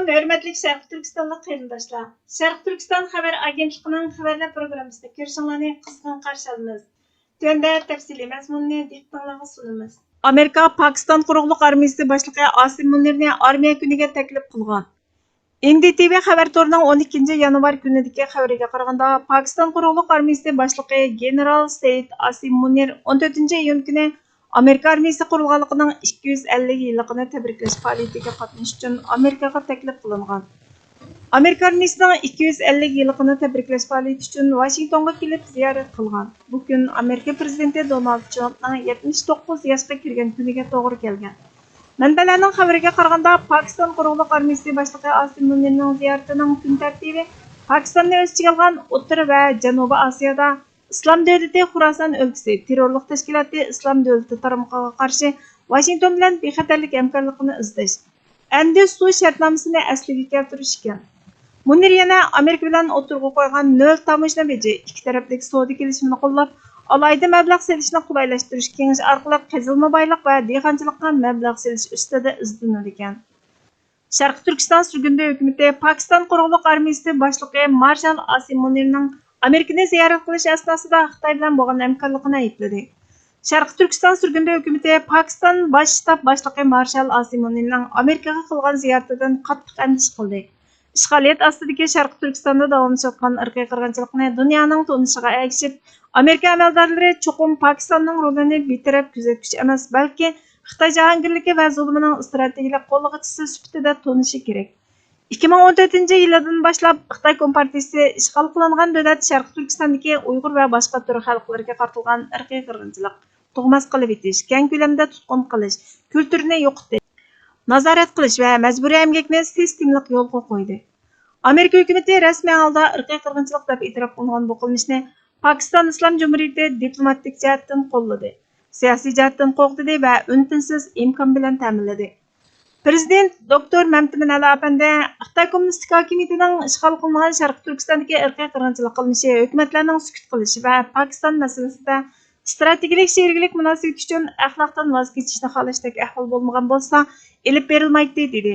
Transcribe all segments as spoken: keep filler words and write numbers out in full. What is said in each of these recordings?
ھۆرمەتلىك شەرقىي تۈركىستانلىق قېرىنداشلار، شەرقىي تۈركىستان خەۋەر ئاگېنتلىقىنىڭ خەۋەرلەر پروگراممىسىنى كۆرۈشۈڭلارنى قىزغىن قارشى ئالىمىز. تۆۋەندە تەپسىلىي مەزمۇننى دىققىتىڭلارغا سۇنىمىز. ئامېرىكا پاكىستان قۇرۇقلۇق ئارمىيىسى باشلىقى ئاسىم مۇنىرنى ئارمىيە كۈنىگە تەكلىپ قىلغان. ئېن دى تى ۋى خەۋەر تورىنىڭ ئون ئىككىنچى يانۋار كۈنىدىكى خەۋىرىگە قارىغاندا، پاكىستان قۇرۇقلۇق ئارمىيىسى باشلىقى گېنېرال سېيىد ئاسىم مۇنىر ئون تۆتىنچى ئىيۇن كۈنى ئامېرىكا ئارمىيىسى قۇرۇلغانلىقىنىڭ ئىككى يۈز ئەللىك يىللىقىنى تەبرىكلەش پائالىيىتىگە قاتنىشىش ئۈچۈن ئامېرىكىغا تەكلىپ قىلىنغان. ئامېرىكا ئارمىيىسىنىڭ ئىككى يۈز ئەللىك يىللىقىنى تەبرىكلەش پائالىيىتى ئۈچۈن ۋاشىنگتونغا كېلىپ زىيارەت قىلغان. بۇ كۈن ئامېرىكا پىرېزىدېنتى دونالد ترامپنىڭ يەتمىش توققۇز ياشقا كىرگەن كۈنىگە توغرا كەلگەن. مەنبەلەرنىڭ خەۋىرىگە قارىغاندا، پاكىستان قۇرۇقلۇق ئارمىيىسى باشلىقى ئاسىم مۇنىرنىڭ زىيارىتىنىڭ كۈن تەرتىپى پاكىستاننى ئۆز ئىچىگە ئالغان ئوتتۇرا ۋە جەنۇبىي ئاسىيادا ئىسلام دۆلىتى خۇراسان ئۆلكىسى تېررورلۇق تەشكىلاتى ئىسلام دۆلىتى تارمىقىغا قارشى ۋاشىنگتون بىلەن بىخەتەرلىك ھەمكارلىقىنى ئىزدەش، ئەندىز سۇ شەرتنامىسىنى ئەسلىگە كەلتۈرۈش ئىكەن. مۇنىر يەنە ئامېرىكا بىلەن ئوتتۇرىغا قويغان نۆل تاموژنا بېجى ئىككى تەرەپلىك سودا كېلىشىمىنى قوللاپ، ئالاھىدە مەبلەغ سېلىشنى قولايلاشتۇرۇش كېڭىشى ئارقىلىق قېزىلما بايلىق ۋە دېھقانچىلىققا مەبلەغ سېلىش ئۈستىدە ئىزدىنىدىكەن. شەرقىي تۈركىستان سۈرگۈندە ھۆكۈمىتى پاكىستان قۇرۇقلۇق ئارمىيىسى باشلىقى مارشال ئاسىم مۇنىرنىڭ ئامېرىكىنى زىيارەت قىلىش ئەسناسىدا خىتاي بىلەن بولغان ھەمكارلىقىنى ئەيىبلىدى. شەرقىي تۈركىستان سۈرگۈندە ھۆكۈمىتى پاكىستان باش شتاب باشلىقى مارشال ئاسىم مۇنىرنىڭ ئامېرىكىغا قىلغان زىيارىتىدىن قاتتىق ئەندىشە قىلدى. ئىشغالىيەت ئاستىدىكى شەرقىي تۈركىستاندا داۋاملىشىۋاتقان ئىرقىي قىرغىنچىلىقنى دۇنيانىڭ تونۇشىغا ئەگىشىپ، ئامېرىكا ئەمەلدارلىرى چوقۇم پاكىستاننىڭ رولىنى بىتەرەپ كۆزەتكۈچى ئەمەس، بەلكى خىتاي جاھانگىرلىكى ۋە زۇلۇمىنىڭ ئىستراتېگىيەلىك قوللىغۇچىسى سۈپىتىدە تونۇشى كېرەك. ئىككى مىڭ ئون تۆتىنچى يىلىدىن باشلاپ خىتاي كومپارتىيىسى ئىشغال قىلىنغان دۆلەت شەرقىي تۈركىستاندىكى ئۇيغۇر ۋە باشقا تۈرك خەلقلىرىگە قارىتىلغان ئىرقىي قىرغىنچىلىق، تۇغماس قىلىۋېتىش، كەڭ كۆلەمدە تۇتقۇن قىلىش، كۈلتۈرىنى يوقىتىش، نازارەت قىلىش ۋە مەجبۇرىي ئەمگەكنى سىستېمىلىق يولغا قويدى. ئامېرىكا ھۆكۈمىتى رەسمىي ھالدا ئىرقىي قىرغىنچىلىق دەپ ئېتىراپ قىلىنغان بۇ قىلمىشنى پاكىستان ئىسلام جۇمھۇرىيىتى دىپلوماتىك جەھەتتىن قوللىدى، سىياسىي جەھەتتىن قوغدىدى ۋە ئۈن-تىنسىز ئىمكان بىلەن تەمىنلىدى. پىرېزىدېنت دوكتور مەمتىمىن ئەلا ئەپەندى خىتاي كوممۇنىستىك ھاكىمىيىتىنىڭ ئىشغال قىلىنغان شەرقىي تۈركىستاندىكى ئىرقىي قىرغىنچىلىق قىلمىشى ھۆكۈمەتلەرنىڭ سۈكۈت قىلىشى ۋە پاكىستان مەسىلىسىدە ئىستراتېگىيەلىك شېرىكلىك مۇناسىۋىتى ئۈچۈن ئەخلاقتىن ۋاز كېچىشنى خالاشتەك ئەھۋال بولمىغان بولسا، ئېلىپ بېرىلمايتتى، دېدى.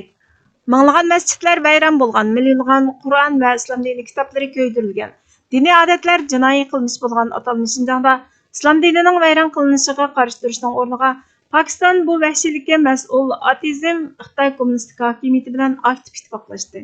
مىڭلىغان مەسچىتلەر ۋەيران بولغان، مىليونلىغان قۇرئان ۋە ئىسلام دىنى كىتابلىرى كۆيدۈرۈلگەن، دىنىي ئادەتلەر جىنايى قىلمىش بولغان ئاتالمىش شىنجاڭدا ئىسلام دىنىنىڭ ۋەيران قىلىنىشىغا قارشى تۇرۇشنىڭ ئورنىغا، پاكىستان بۇ ۋەھشىيلىككە مەسئۇل ئاتېئىزم خىتاي كوممۇنىستىك ھاكىمىيىتى بىلەن ئاكتىپ ئىتتىپاقلاشتى.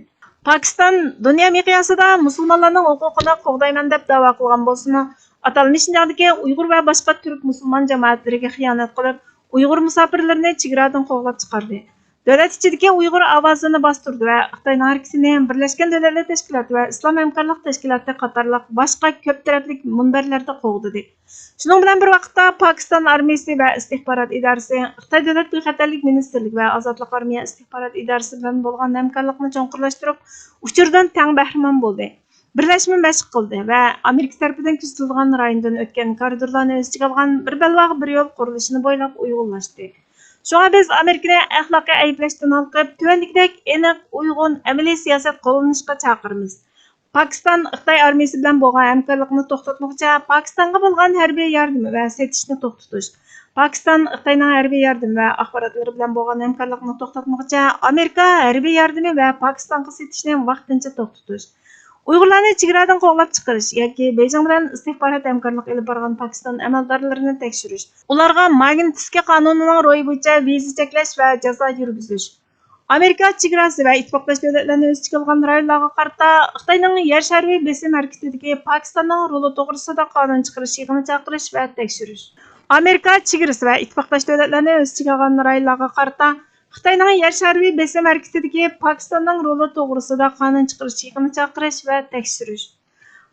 پاكىستان دۇنيا مىقياسىدا مۇسۇلمانلارنىڭ ھوقۇقىنى قوغدايمەن دەپ دەۋا قىلغان بولسىمۇ، ئاتالمىش شىنجاڭدىكى ئۇيغۇر ۋە باشقا تۈرك مۇسۇلمان جامائەتلىرىگە خىيانەت قىلىپ، ئۇيغۇر مۇساپىرلىرىنى چېگرادىن قوغلاپ چىقاردى. دۆلەت ئىچىدىكى ئۇيغۇر ئاۋازىنى باستۇردى ۋە خىتاينىڭ ھەرىكىتىنى بىرلەشكەن دۆلەتلەر تەشكىلاتى ۋە ئىسلام ھەمكارلىق تەشكىلاتى قاتارلىق باشقا كۆپ تەرەپلىك مۇنبەرلەردە قوغدىدى. شۇنىڭ بىلەن بىر ۋاقىتتا، پاكىستان ئارمىيىسى ۋە ئىستىخبارات ئىدارىسى خىتاي دۆلەت بىخەتەرلىك مىنىستىرلىكى ۋە ئازادلىق ئارمىيە ئىستىخبارات ئىدارىسى بىلەن بولغان ھەمكارلىقنى چوڭقۇرلاشتۇرۇپ، ئۇچۇردىن تەڭ بەھرىمەن بولدى. بىرلەشمە مەشىق قىلدى ۋە ئامېرىكا تەرىپىدىن كۆزىتىلىدىغان رايوندىن ئۆتكەن كارىدورلارنى ئۆز ئىچىگە ئالغان بىر بەلباغ بىر يول قۇرۇلۇشىنى بويلاپ ئۇيغۇنلاشتى. شۇڭا بىز ئامېرىكىنى ئەخلاقىي ئەيىبلەشتىن ھالقىپ، تۆۋەندىكىدەك ئېنىق، ئۇيغۇن، ئەمەلىي سىياسەت قوللىنىشقا چاقىرىمىز. پاكىستان خىتاي ئارمىيىسى بىلەن بولغان ھەمكارلىقنى توختاتمىغۇچە، پاكىستانغا بولغان ھەربىي ياردىمى ۋە سېتىشنى توختىتىش، پاكىستان خىتاينىڭ ھەربىي ياردىمى ۋە ئاخباراتلىرى بىلەن بولغان ھەمكارلىقنى توختاتمىغۇچە، ئامېرىكا ھەربىي ياردىمى ۋە پاكىستانغا سېتىشنى ۋاقتىنچە توختىتىش، ئۇيغۇرلارنى چېگرادىن قوغلاپ چىقىرىش ياكى بېيجىڭ بىلەن ئىستىخبارات ھەمكارلىقى ئېلىپ بارغان پاكىستان ئەمەلدارلىرىنى تەكشۈرۈش، ئۇلارغا ماگنىتسكىي قانۇنىنىڭ روھى بويىچە ۋىزا چەكلەش ۋە جازا يۈرگۈزۈش، ئامېرىكا چېگراسى ۋە ئىتتىپاقداش دۆلەتلەرنى ئۆز ئىچىگە ئالغان رايونلارغا قارىتا خىتاينىڭ يەر شارى بېسىم ھەرىكىتىدىكى پاكىستاننىڭ رولى توغرىسىدا قانۇن چىقىرىش يىغىنى چاقىرىش ۋە تەكشۈرۈش، ئامېرىكا چېگرىسى ۋە ئىتتىپاقداش دۆلەتلەرنى ئۆز ئىچىگە ئالغان رايونلارغا قارىتا خىتاينىڭ يەر شارى بېسىم ھەرىكىتىدىكى پاكىستاننىڭ رولى توغرىسىدا قانۇن چىقىرىش يىغىنى چاقىرىش ۋە تەكشۈرۈش.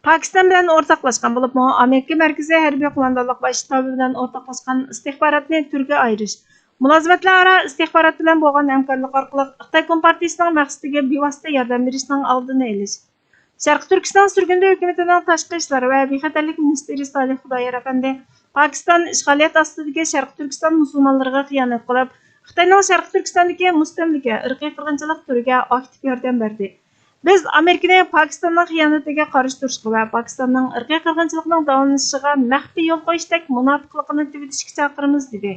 پاكىستان بىلەن ئورتاقلاشقان، بولۇپمۇ ئامېرىكا مەركىزىي ھەربىي قوماندانلىق باش شتابى بىلەن ئورتاقلاشقان ئىستىخباراتنى تۈرگە ئايرىش، مۇلازىمەتلەر ئارا ئىستىخبارات بىلەن بولغان ھەمكارلىق ئارقىلىق خىتاي كومپارتىيىسىنىڭ مەقسىتىگە بىۋاسىتە ياردەم بېرىشنىڭ ئالدىنى ئېلىش. شەرقىي تۈركىستان سۈرگۈندە ھۆكۈمىتىنىڭ تاشقى ئىشلار ۋە بىخەتەرلىك مىنىستىرى سالىھ خۇدايار ئەپەندى پاكىستان ئىشغالىيەت ئاستىدىكى شەرقىي تۈركىستان مۇسۇلمانلىرىغا خىيانەت قىلىپ، خىتاينىڭ شەرقىي تۈركىستاندىكى مۇستەملىكە ئىرقىي قىرغىنچىلىق تۈرىگە ئاكتىپ ياردەم بەردى. بىز ئامېرىكىنى پاكىستاننىڭ خىيانىتىگە قارشى تۇرۇشقا ۋە پاكىستاننىڭ ئىرقىي قىرغىنچىلىقنىڭ داۋاملىشىشىغا مەخپىي يول قويۇشتەك مۇناپىقلىقىنى تۈگىتىشكە چاقىرىمىز، دېدى.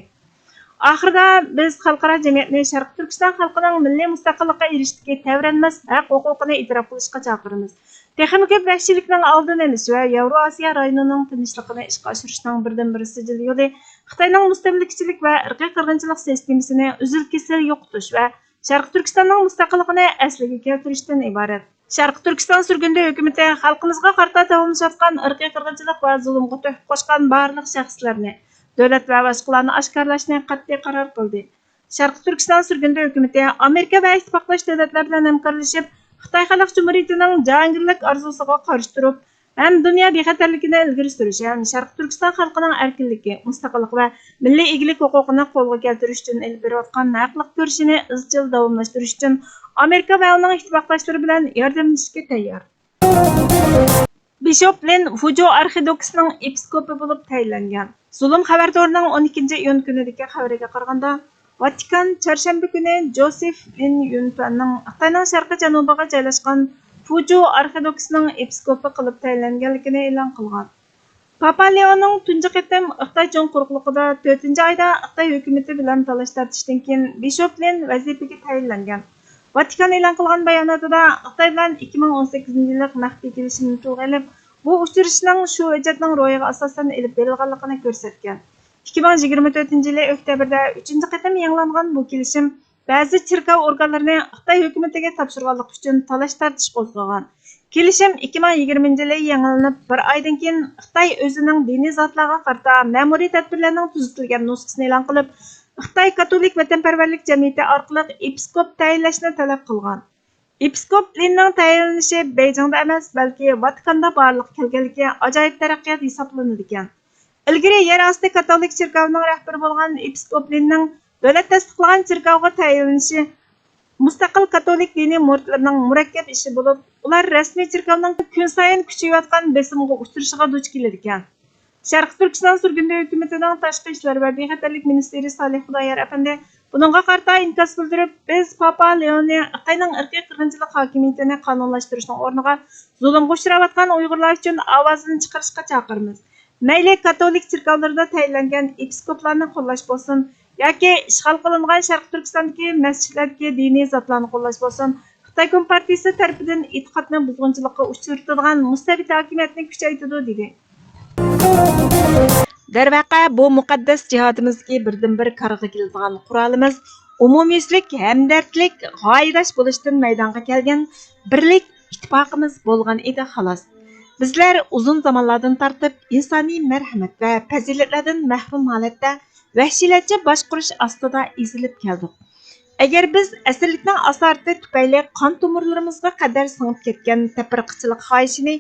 ئاخىرىدا بىز خەلقئارا جەمئىيەتنى شەرقىي تۈركىستان خەلقىنىڭ مىللىي مۇستەقىللىققا ئېرىشىشتىكى تەۋرەنمەس ھەق ھوقۇقىنى ئېتىراپ قىلىشقا چاقىرىمىز. تېخىمۇ كۆپ ۋەھشىيلىكنىڭ ئالدىنى ئېلىش ۋە ياۋرو ئاسىيا رايونىنىڭ تىنچلىقىنى ئىشقا ئاشۇرۇشنىڭ بىردىنبىر سىجىل يولى خىتاينىڭ مۇستەملىكىچىلىك ۋە ئىرقىي قىرغىنچىلىق سىستېمىسىنى ئۈزۈل-كېسىل يوقىتىش ۋە شەرقىي تۈركىستاننىڭ مۇستەقىللىقىنى ئەسلىگە كەلتۈرۈشتىن ئىبارەت. شەرقىي تۈركىستان سۈرگۈندە ھۆكۈمىتى خەلقىمىزغا قارىتا داۋاملىشىۋاتقان ئىرقىي قىرغىنچىلىق ۋە زۇلۇمغا تۆھپە قوشقان بارلىق شەخسلەرنى، دۆلەت ۋە باشقىلارنى ئاشكارىلاشنى قەتئىي قارار قىلدى. شەرقىي تۈركىستان سۈرگۈندە ھۆكۈمىتى ئامېرىكا ۋە ئىتتىپاقداش دۆلەتلەر بىلەن ھەمكارلىشىپ، خىتاي خەلق جۇمھۇرىيىتىنىڭ جاھانگىرلىك ئارزۇسىغا قارشى تۇرۇپ، ھەم دۇنيا بىخەتەرلىكىنى ئىلگىرى سۈرۈش، ھەم شەرقىي تۈركىستان خەلقىنىڭ ئەركىنلىكى، مۇستەقىللىقى ۋە مىللىي ئىگىلىك ھوقۇقىنى قولغا كەلتۈرۈش ئۈچۈن ئېلىپ بېرىۋاتقان ھەقلىق كۈرىشىنى ئىزچىل داۋاملاشتۇرۇش ئۈچۈن ئامېرىكا ۋە ئۇنىڭ ئىتتىپاقداشلىرى بىلەن ياردەملىشىشكە تەييار. بىشوپ لىن فۇجۇ ئارخىدوكسنىڭ ئېپىسكوپى بولۇپ تەيىنلەنگەن. زۇلۇم خەۋەر تورىنىڭ ئون ئىككىنچى ئىيۇن كۈنىدىكى خەۋىرىگە قارىغاندا، ۋاتىكان چارشەنبە كۈنى جوسېف لىن يۈنفەننىڭ خىتاينىڭ شەرقىي جەنۇبىغا جايلاشقان فۇجۇ ئارخىدوكسنىڭ ئېپىسكوپى قىلىپ تەيىنلەنگەنلىكىنى ئېلان قىلغان. پاپا لېئونىڭ تۇنجى قېتىم خىتاي چوڭ قۇرۇقلۇقىدا تۆتىنچى ئايدا خىتاي ھۆكۈمىتى بىلەن تالاش-تارتىشتىن كېيىن بىشوپ لىن ۋەزىپىگە تەيىنلەنگەن. ۋاتىكان ئېلان قىلغان باياناتىدا خىتاي بىلەن ئىككى مىڭ ئون سەككىزىنچى يىللىق مەخپىي كېلىشىمنى تىلغا ئېلىپ، بۇ ئۇچرىشىشنىڭ شۇ ھۆججەتنىڭ روھىغا ئاساسەن ئېلىپ بېرىلغانلىقىنى كۆرسەتكەن. ئىككى مىڭ يىگىرمە تۆتىنچى يىلى ئۆكتەبىردە ئۈچىنچى قېتىم يېڭىلانغان بۇ كېلىشىم بەزى چېركاۋ ئورگانلىرىنى خىتاي ھۆكۈمىتىگە تاپشۇرغانلىقى ئۈچۈن تالاش-تارتىش قوزغىغان. كېلىشىم ئىككى مىڭ يىگىرمىنچى يىلى يېڭىلىنىپ، بىر ئايدىن كېيىن خىتاي ئۆزىنىڭ دىنىي زاتلارغا قارىتا مەمۇرىي تەدبىرلەرنىڭ تۈزىتىلگەن نۇسخىسىنى ئېلان قىلىپ، خىتاي كاتولىك ۋەتەنپەرۋەرلىك جەمئىيىتى ئارقىلىق ئېپىسكوپ تەيىنلەشنى تەلەپ قىلغان. ئېپىسكوپ لىننىڭ تەيىنلىنىشى بېيجىڭدا ئەمەس، بەلكى ۋاتىكاندا بارلىققا كەلگەنلىكى ئاجايىپ تەرەققىيات ھېسابلىنىدىكەن. ئىلگىرى يەر ئاستى كاتولىك چېركاۋىنىڭ رەھبىرى بولغان ئېپىسكوپ لىننىڭ دۆلەت تەستىقلىغان چېركاۋغا تەيىنلىنىشى مۇستەقىل كاتولىك دىنىي مۇرىتلىرىنىڭ مۇرەككەپ ئىشى بولۇپ، ئۇلار رەسمىي چېركاۋنىڭ كۈنسايىن كۈچىيىۋاتقان بېسىمىغا ئۇچرىشىغا دۇچ كېلىدىكەن. شەرقىي تۈركىستان سۈرگۈندە ھۆكۈمىتىنىڭ تاشقى ئىشلار ۋە بىخەتەرلىك مىنىستىرى سالىھ خۇدايار ئەپەندى بۇنىڭغا قارىتا ئىنكاس بىلدۈرۈپ، بىز پاپا لېئوننى خىتاينىڭ ئىرقىي قىرغىنچىلىق ھاكىمىيىتىنى قانۇنلاشتۇرۇشنىڭ ئورنىغا زۇلۇمغا ئۇچراۋاتقان ئۇيغۇرلار ئۈچۈن ئاۋازىنى چىقىرىشقا چاقىرىمىز. مەيلى كاتولىك چېركاۋلىرىدا تەيىنلەنگەن ئېپىسكوپلارنى قوللاش بولسۇن ياكى ئىشغال قىلىنغان شەرقىي تۈركىستاندىكى مەسچىتلەردىكى دىنىي زاتلارنى قوللاش بولسۇن، خىتاي كومپارتىيىسى تەرىپىدىن ئېتىقادنى بۇزغۇنچىلىققا ئۇچرىتىدىغان مۇستەبىت ھاكىمىيەتنى كۈچەيتىدۇ، دېدى. دەرۋەقە، بۇ مۇقەددەس جىھادىمىزدىكى بىردىنبىر كارغا كېلىدىغان قورالىمىز ئومۇميۈزلۈك ھەمدەردلىك، غايىداش بولۇشتىن مەيدانغا كەلگەن بىرلىك، ئىتتىپاقىمىز بولغان ئىدى، خالاس. بىزلەر ئۇزۇن زامانلاردىن تارتىپ ئىنسانىي مەرھەمەت ۋە پەزىلەتلەردىن مەھرۇم ھالەتتە ۋەھشىيلەرچە باشقۇرۇش ئاستىدا ئېزىلىپ كەلدۇق. ئەگەر بىز ئەسىرلىكنىڭ ئاسارىتى تۈپەيلى قان تومۇرلىرىمىزغا قەدەر سىڭىپ كەتكەن تەپرىقىچىلىق خاھىشىنى،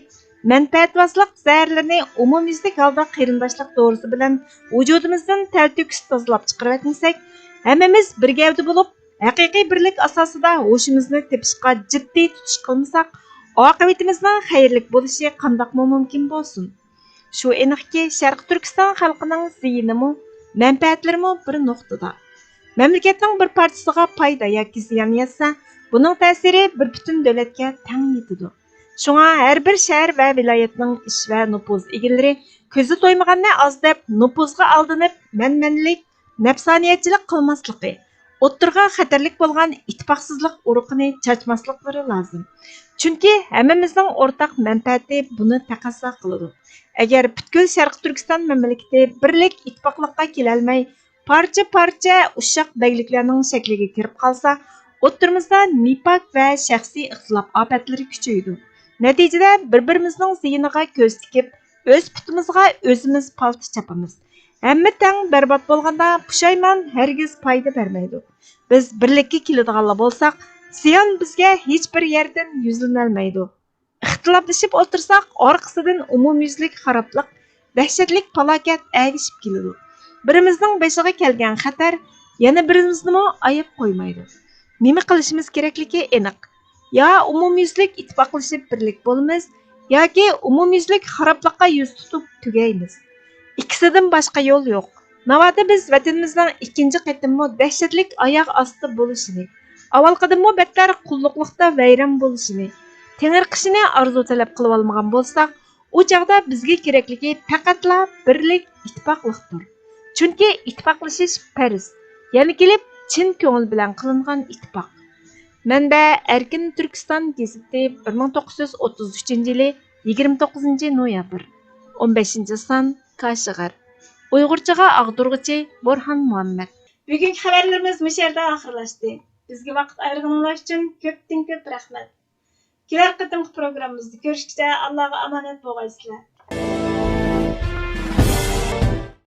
مەنپەئەتۋازلىق زەھەرلىرىنى ئومۇميۈزلۈك ھالدا قېرىنداشلىق دورىسى بىلەن ۋۇجۇدىمىزدىن تەلتۆكۈس تازىلاپ چىقىرىۋەتمىسەك، ھەممىمىز بىر گەۋدە بولۇپ، ھەقىقىي بىرلىك ئاساسىدا ھوشىمىزنى تېپىشقا جىددىي تۇتۇش قىلمىساق، ئاقىۋىتىمىزنىڭ خەيرلىك بولۇشى قانداقمۇ مۇمكىن بولسۇن؟ شۇ ئېنىقكى، شەرقىي تۈركىستان خەلقىنىڭ زىيىنىمۇ، مەنپەئەتلىرىمۇ بىر نۇقتىدا. مەملىكەتنىڭ بىر پارچىسىغا پايدا ياكى زىيان يەتسە، بۇنىڭ تەسىرى بىر پۈتۈن دۆلەتكە تەڭ يېتىدۇ. شۇڭا ھەر بىر شەھەر ۋە ۋىلايەتنىڭ ئىش ۋە نوپۇز ئىگىلىرى كۆزى تويمىغاننى ئاز دەپ، نوپۇزغا ئالدىنىپ، مەنمەنلىك، نەپسانىيەتچىلىك قىلماسلىقى، ئوتتۇرىغا خەتەرلىك بولغان ئىتتىپاقسىزلىق ئۇرۇقىنى چاچماسلىقلىرى لازىم. چۈنكى ھەممىمىزنىڭ ئورتاق مەنپەئەتى بۇنى تەقەززا قىلىدۇ. ئەگەر پۈتكۈل شەرقىي تۈركىستان مەملىكىتى بىرلىك، ئىتتىپاقلىققا كېلەلمەي، پارچە-پارچە ئۇششاق بەگلىكلەرنىڭ شەكلىگە كىرىپ قالسا، ئوتتۇرىمىزدا نىپاق ۋە شەخسىي ئىختىلاپ ئاپەتلىرى كۈچىيىدۇ. نەتىجىدە بىر-بىرىمىزنىڭ زىيىنىغا كۆز تىكىپ، ئۆز پۇتىمىزغا ئۆزىمىز پالتا چاپىمىز. ھەممە تەڭ بەربات بولغاندا، پۇشايمان ھەرگىز پايدا بەرمەيدۇ. بىز بىرلىككە كېلىدىغانلا بولساق، زىيان بىزگە ھېچبىر يەردىن يۈزلىنەلمەيدۇ. ئىختىلاپلىشىپ ئولتۇرساق، ئارقىسىدىن ئومۇميۈزلۈك خارابلىق، دەھشەتلىك پالاكەت ئەگىشىپ كېلىدۇ. بىرىمىزنىڭ بېشىغا كەلگەن خەتەر يەنە بىرىمىزنىمۇ ئاياپ قويمايدۇ. نېمە قىلىشىمىز كېرەكلىكى ئېنىق. يا ئومۇميۈزلۈك ئىتتىپاقلىشىپ بىرلىك بولىمىز، ياكى ئومۇميۈزلۈك خارابلىققا يۈز تۇتۇپ تۈگەيمىز. ئىككىسىدىن باشقا يول يوق. ناۋادا بىز ۋەتىنىمىزنىڭ ئىككىنچى قېتىممۇ دەھشەتلىك ئاياغ ئاستى بولۇشىنى، ئاۋۋالقىدىنمۇ بەتتەر قۇللۇقلۇقتا ۋەيران بولۇشىنى، تېڭىرقىشىنى ئارزۇ تەلەپ قىلىۋالمىغان بولساق، ئۇ چاغدا بىزگە كېرەكلىكى پەقەتلا بىرلىك، ئىتتىپاقلىقتۇر. چۈنكى ئىتتىپاقلىشىش پەرز. يەنە كېلىپ چىن كۆڭۈل بىلەن قىلىنغان ئىتتىپاق. مەنبە: ئەركىن تۈركىستان گېزىتى، بىر مىڭ توققۇز يۈز ئوتتۇز ئۈچىنچى يىلى يىگىرمە توققۇزىنچى نويابىر، ئون بەشىنچى سان، كاشغەر. ئۇيغۇرچىغا ئاغدۇرغۇچى بورھان مۇھەممەد. بۈگۈنكى خەۋەرلىرىمىز مۇشۇ يەردە ئاخىرلاشتى. بىزگە ۋاقىت ئايرىغىنىڭلار ئۈچۈن كۆپتىن كۆپ رەھمەت. كېلەر قېتىمقى پروگراممىمىزدا كۆرۈشكىچە ئاللاغا ئامانەت بولغايسىلەر.